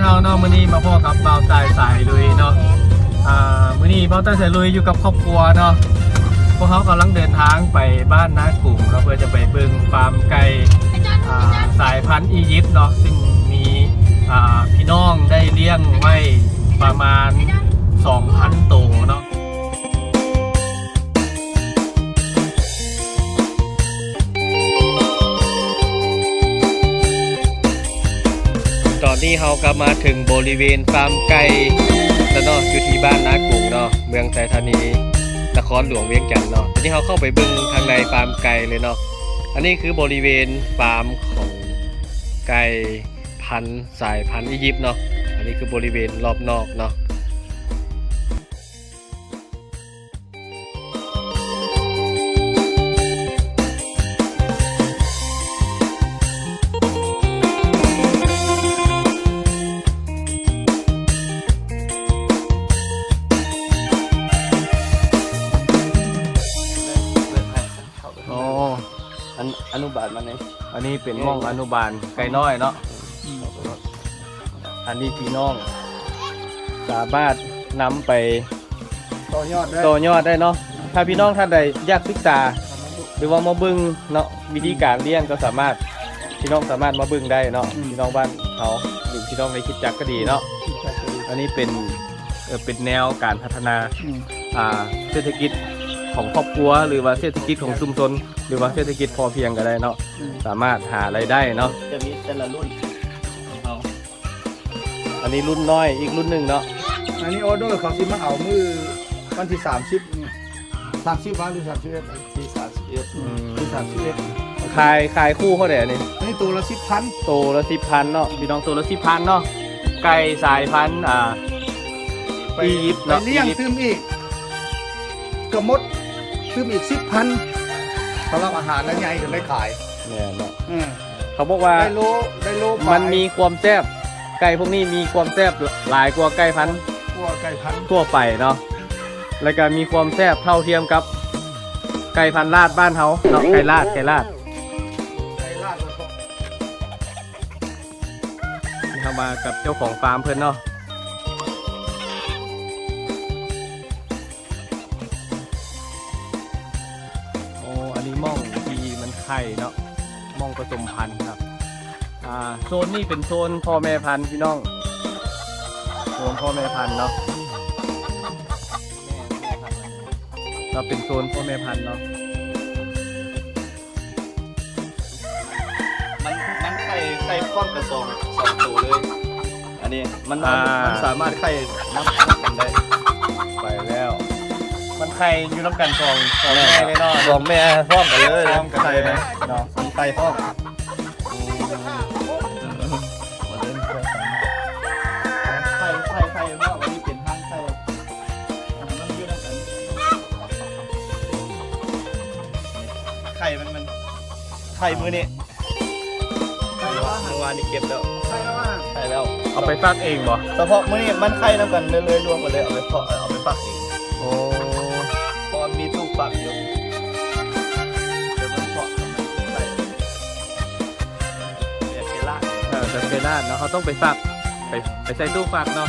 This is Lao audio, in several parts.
ເຮົາເນາະ ມື້ນີ້ມາພໍ້ກັບບ່າວຕ່າຍສາຍລຸຍເນາະ. ອ່າ ມື້ນີ້ບ່າວຕ່າຍສາຍລຸຍຢູ່ກັບຄອບຄົວເນາະ. ພວກເຮົາກຳລັງເດີນທາງໄປບ້ານນາກຸງເນາະ ເພື່ອຈະໄປເບິ່ງຟາມໄກ່ ອ່າ ສາຍພັນອີຢິບເນາະ ຊຶ່ງມີ ອ່າ ພີ່ນ້ອງໄດ້ລ້ຽງໄວ້ປະມານສອງພັນໂຕເນາະ. ຕອນນີ້ເຮົາກໍມາເຖິງບໍລິເວນຟາມໄກ່ແລ້ວເນາະ ຢູ່ທີ່ບ້ານນາກຸງເນາະ ເມືອງໄຊທານີ ນະຄອນຫຼວງວຽງຈັນເນາະ. ຕອນນີ້ເຮົາເຂົ້າໄປເບິ່ງທາງໃນຟາມໄກ່ເລີຍເນາະ. ອັນນີ້ຄືບໍລິເວນຟາມຂອງໄກ່ພັນ ສາຍພັນອີຢິບເນາະ. ອັນນີ້ຄືບໍລິເວນລອບນອກເນາະ. ອໍ ອັນ ອະນຸບານມັນນີ້ ອັນນີ້ເປັນ ເອີ ໝ່ອງອະນຸບານໄກ່ນ້ອຍເນາະ. ອືມ ອັນນີ້ພີ່ນ້ອງສາມາດນຳໄປຕໍ່ຍອດໄດ້ ຕໍ່ຍອດໄດ້ເນາະ. ຖ້າພີ່ນ້ອງທ່ານໃດຢາກສຶກສາ ຫຼືວ່າມາເບິ່ງເນາະ ວິທີການລ້ຽງກໍສາມາດ ພີ່ນ້ອງສາມາດມາເບິ່ງໄດ້ເນາະ. ອືມ ພີ່ນ້ອງບ້ານເຮົາ ຫຼືພີ່ນ້ອງໃນຄຣິສຕະຈັກກໍດີເນາະ. ຄຣິສຕະຈັກກໍດີ ອັນນີ້ເປັນ ເອີ ເປັນແນວການພັດທະນາ ອືມ ອ່າ ເສດຖະກິດຂອງຄອບຄົວ ຫຼືວ່າເສດຖະກິດຂອງຊຸມຊົນ ຫຼືວ່າເສດຖະກິດພໍພຽງກໍໄດ້ເນາະ. ອືມ ສາມາດຫາລາຍໄດ້ເນາະ ຈະມີແຕ່ລະລຸ້ນ. ເອົາ ອັນນີ້ລຸ້ນນ້ອຍອີກລຸ້ນໜຶ່ງເນາະ. ອັນນີ້ອໍເດີເຂົາຊິມາເອົາມື້ວັນທີສາມສິບນີ້ ສາມສິບວະ ຫຼື ສາມສິບເອັດ ວັນທີສາມສິບເອັດ. ອືມ ວັນທີສາມສິບເອັດ ຂາຍ ຂາຍຄູ່ເທົ່າໃດອັນນີ້? ອັນນີ້ໂຕລະສິບພັນ ໂຕລະສິບພັນເນາະ ພີ່ນ້ອງ ໂຕລະສິບພັນເນາະ. ໄກ່ສາຍພັນ ອ່າ ໄປ ອີຢິບເນາະ ໄປລ້ຽງ ອີຢິບຕື່ມອີກ ກໍໝົດຕື່ມອີກສິບພັນ ສຳລັບອາຫານ ແລະ ໃຫຍ່ຈົນໄດ້ຂາຍ. ແມ່ນເນາະ. ອືມ ເຂົາບອກວ່າ ໄດ້ໂລ ໄດ້ໂລປາຍ ມັນມີຄວາມແຊບ ໄກ່ພວກນີ້ມີຄວາມແຊບຫຼາຍກວ່າໄກ່ພັນ ກວ່າໄກ່ພັນທົ່ວໄປເນາະ ແລ້ວກໍມີຄວາມແຊບເທົ່າທຽມກັບໄກ່ພັນລາດບ້ານເຮົາເນາະ. ໄກ່ລາດ ໄກ່ລາດ ໄກ່ລາດ. ເຮົາມາກັບເຈົ້າຂອງຟາມເພິ່ນເນາະ. ໂອ້ ອັນນີ້ໝ່ອງທີ່ມັນໄຂ່ເນາະ ໝ່ອງປະສົມພັນເນາະ. ອ່າ ໂຊນນີ້ເປັນໂຊນພໍ່ແມ່ພັນພີ່ນ້ອງ ໂຊນພໍ່ແມ່ພັນເນາະ. ກໍເປັນໂຊນພໍ່ແມ່ພັນເນາະ. ມັນ ມັນໄຂ່ ໄຂ່ພ້ອມກັນສອງ ສອງໂຕເລີຍ. ອັນນີ້ມັນ ອ່າ ມັນສາມາດໄຂ່ນຳ ນຳກັນໄດ້. ໄປແລ້ວ ມັນໄຂ່ຢູ່ນຳກັນສອງ ສອງແມ່ເລີຍເນາະ ສອງແມ່ພ້ອມກັນເລີຍ ພ້ອມກັນເລີຍ ໄຂ່ນະເນາະ ມັນໄຂ່ພ້ອມ. ໂອ້ ມາເດີນ ໄຂ່ ໄຂ່ ໄຂ່ເນາະ ອັນນີ້ເປັນທາງໄຂ່ ມັນຢູ່ນຳກັນ ໄຂ່ມັນ ມັນ ໄຂ່ມື້ນີ້ ໄຂ່ແລ້ວວ່າ ມື້ວານນີ້ເກັບແລ້ວ ໄຂ່ແລ້ວວ່າ ໄຂ່ແລ້ວ ເອົາໄປຟັກເອງບໍ່? ສະເພາະມື້ນີ້ມັນໄຂ່ນຳກັນເລີຍ ລວມກັນເລີຍ ເອົາໄປເພາະ ເອົາໄປຟັກເອງ. ໂອ້ ເພາະວ່າມີຕູ້ຟັກຢູ່ ແຕ່ມັນເພາະໄຂ່ ແບບໄກ່ລາດ ເອີ ແບບໄກ່ລາດເນາະ ເຮົາຕ້ອງໄປຟັກ ໄປ ໄປໃສ່ຕູ້ຟັກເນາະ.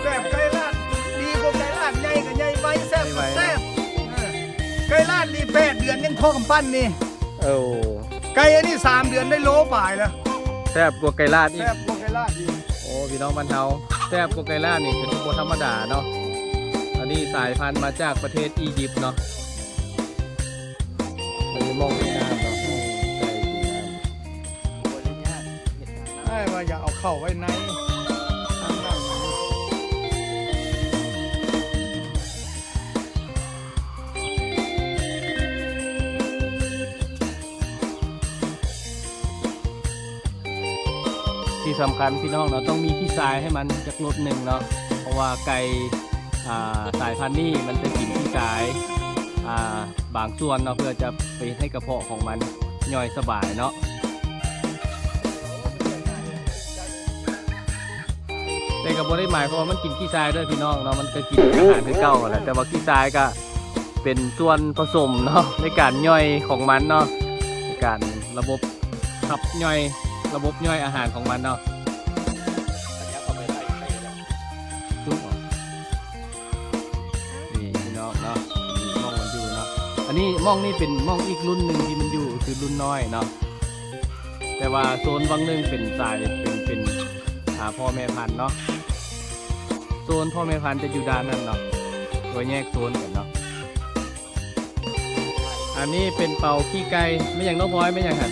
ແບບໄກ່ລາດດີກວ່າໄກ່ລາດ ໃຫຍ່ກໍໃຫຍ່ໄວ ແຊບກໍແຊບ ເອີ ໄກ່ລາດນີ້ແປດເດືອນຍັງພໍກຳປັ້ນນີ້. ໂອ້ ໄກ່ອັນນີ້ສາມເດືອນໄດ້ໂລປາຍແລ້ວ ແຊບກວ່າໄກ່ລາດອີກ ແຊບກວ່າໄກ່ລາດອີກ. ໂອ້ ພີ່ນ້ອງບ້ານເຮົາ ແຊບກວ່າໄກ່ລາດນີ້ຖືວ່າບໍ່ທຳມະດາເນາະ. ອັນນີ້ສາຍພັນມາຈາກປະເທດອີຢິບເນາະ. ອັນນີ້ມອງແມ່ນ້ຳເນາະ ໃກ້ກິນນ້ຳ. ອ້າຍວ່າຢ່າເອົາເຂົ້າໄວ້ໃນ ທີ່ສຳຄັນພີ່ນ້ອງເນາະ ຕ້ອງມີຂີ້ຊາຍໃຫ້ມັນຈັກລົດໜຶ່ງເນາະ ເພາະວ່າໄກ່ ອ່າ ສາຍພັນນີ້ມັນຈະກິນຂີ້ຊາຍ ອ່າ ບາງສ່ວນເນາະ ເພື່ອຈະໄປເຮັດໃຫ້ກະເພາະຂອງມັນຍ່ອຍສະບາຍເນາະ. ແຕ່ກໍບໍ່ໄດ້ໝາຍຄວາມວ່າມັນກິນຂີ້ຊາຍເດີພີ່ນ້ອງເນາະ ມັນກໍກິນອາຫານຄືເກົ່າຫັ້ນແຫຼະ ແຕ່ວ່າຂີ້ຊາຍກໍເປັນສ່ວນປະສົມເນາະ ໃນການຍ່ອຍຂອງມັນເນາະ ໃນການລະບົບຂັບຍ່ອຍ ລະບົບຍ່ອຍອາຫານຂອງມັນເນາະ. ອັນນີ້ ໝ່ອງນີ້ເປັນໝ່ອງອີກລຸ້ນໜຶ່ງທີ່ມັນຢູ່ ຄືລຸ້ນນ້ອຍເນາະ. ແຕ່ວ່າໂຊນວັງໜຶ່ງເປັນສາຍ ເປັນ ເປັນ ອ່າ ພໍ່ແມ່ພັນເນາະ. ໂຊນພໍ່ແມ່ພັນຈະຢູ່ດ້ານນັ້ນເນາະ ໂດຍແຍກໂຊນກັນເນາະ. ອັນນີ້ເປັນເປົາຂີ້ໄກ່ ແມ່ນຫຍັງເນາະພອຍ ແມ່ນຫຍັງຫັ້ນ?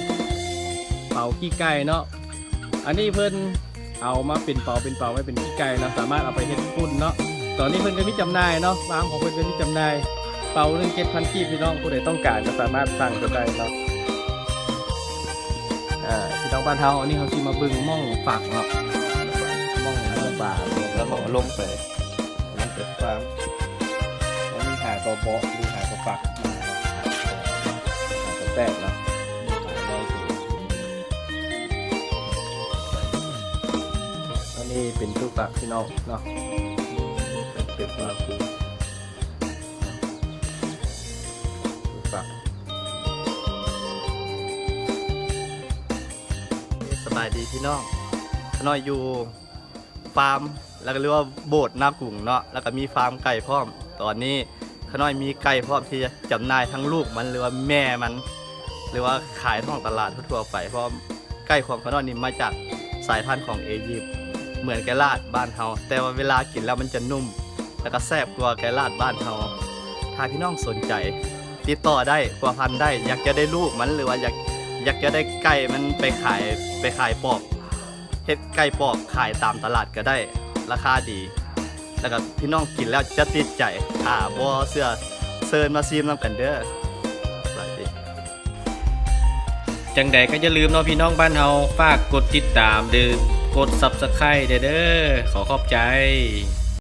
ເປົາຂີ້ໄກ່ເນາະ. ອັນນີ້ເພິ່ນເອົາມາເປັນເປົາ ເປັນເປົາໄວ້ເປັນຂີ້ໄກ່ເນາະ ສາມາດເອົາໄປເຮັດຝຸ່ນເນາະ. ຕອນນີ້ເພິ່ນກໍມີຈຳໜ່າຍເນາະ ຟາມຂອງເພິ່ນກໍມີຈຳໜ່າຍ ເປົາໜຶ່ງເຈັດພັນກີບ ພີ່ນ້ອງ ຜູ້ໃດຕ້ອງການກໍສາມາດສັ່ງໄປໄດ້ເນາະ. ເອີ ພີ່ນ້ອງບ້ານເຮົາ ອັນນີ້ເຮົາຊິມາເບິ່ງໝ່ອງຝັກເນາະ ໝ່ອງເອົາປາ ແລ້ວກໍເອົາລົງໄປ ມັນເປັນຟາມ ມັນມີຫ້າຕໍ່ເບາະ ມີຫ້າຕໍ່ຝັກ ຫ້າຕໍ່ແປກເນາະ ອັນນີ້ເປັນຕູ້ຝັກ ພີ່ນ້ອງເນາະ ເປັນຕູ້ຝັກ ຕູ້ຝັກ. ສະບາຍດີພີ່ນ້ອງ ຂ້ານ້ອຍຢູ່ຟາມ ແລ້ວກໍເອີ້ນວ່າໂບດນາກຸງເນາະ ແລ້ວກໍມີຟາມໄກ່ພ້ອມ. ຕອນນີ້ຂ້ານ້ອຍມີໄກ່ພ້ອມທີ່ຈະຈຳໜ່າຍທັງລູກມັນ ຫຼືວ່າແມ່ມັນ ຫຼືວ່າຂາຍທ້ອງຕະຫຼາດທົ່ວໆໄປ ເພາະໄກ່ຂອງຂ້ານ້ອຍນີ້ມາຈາກສາຍພັນຂອງເອຢິບ ເໝືອນໄກ່ລາດບ້ານເຮົາ ແຕ່ວ່າເວລາກິນແລ້ວມັນຈະນຸ້ມ ແລ້ວກໍແຊບກວ່າໄກ່ລາດບ້ານເຮົາ. ຖ້າພີ່ນ້ອງສົນໃຈ ຕິດຕໍ່ໄດ້ ພົວພັນໄດ້ ຢາກຈະໄດ້ລູກມັນ ຫຼືວ່າຢາກ ຢາກຈະໄດ້ໄກ່ມັນໄປຂາຍ ໄປຂາຍປອກ ເຮັດໄກ່ປອກຂາຍຕາມຕະຫຼາດກໍໄດ້ ລາຄາດີ ແລ້ວກໍພີ່ນ້ອງກິນແລ້ວຈະຕິດໃຈ. ຖ້າບໍ່ເຊື່ອ ເຊີນມາຊີມນຳກັນເດີ. ສະບາຍດີ. ຈັ່ງໃດກໍຢ່າລືມເນາະ ພີ່ນ້ອງບ້ານເຮົາ ຝາກກົດຕິດຕາມ ຫຼື ກົດ Subscribe ແດ່ເດີ. ຂໍຂອບໃຈ.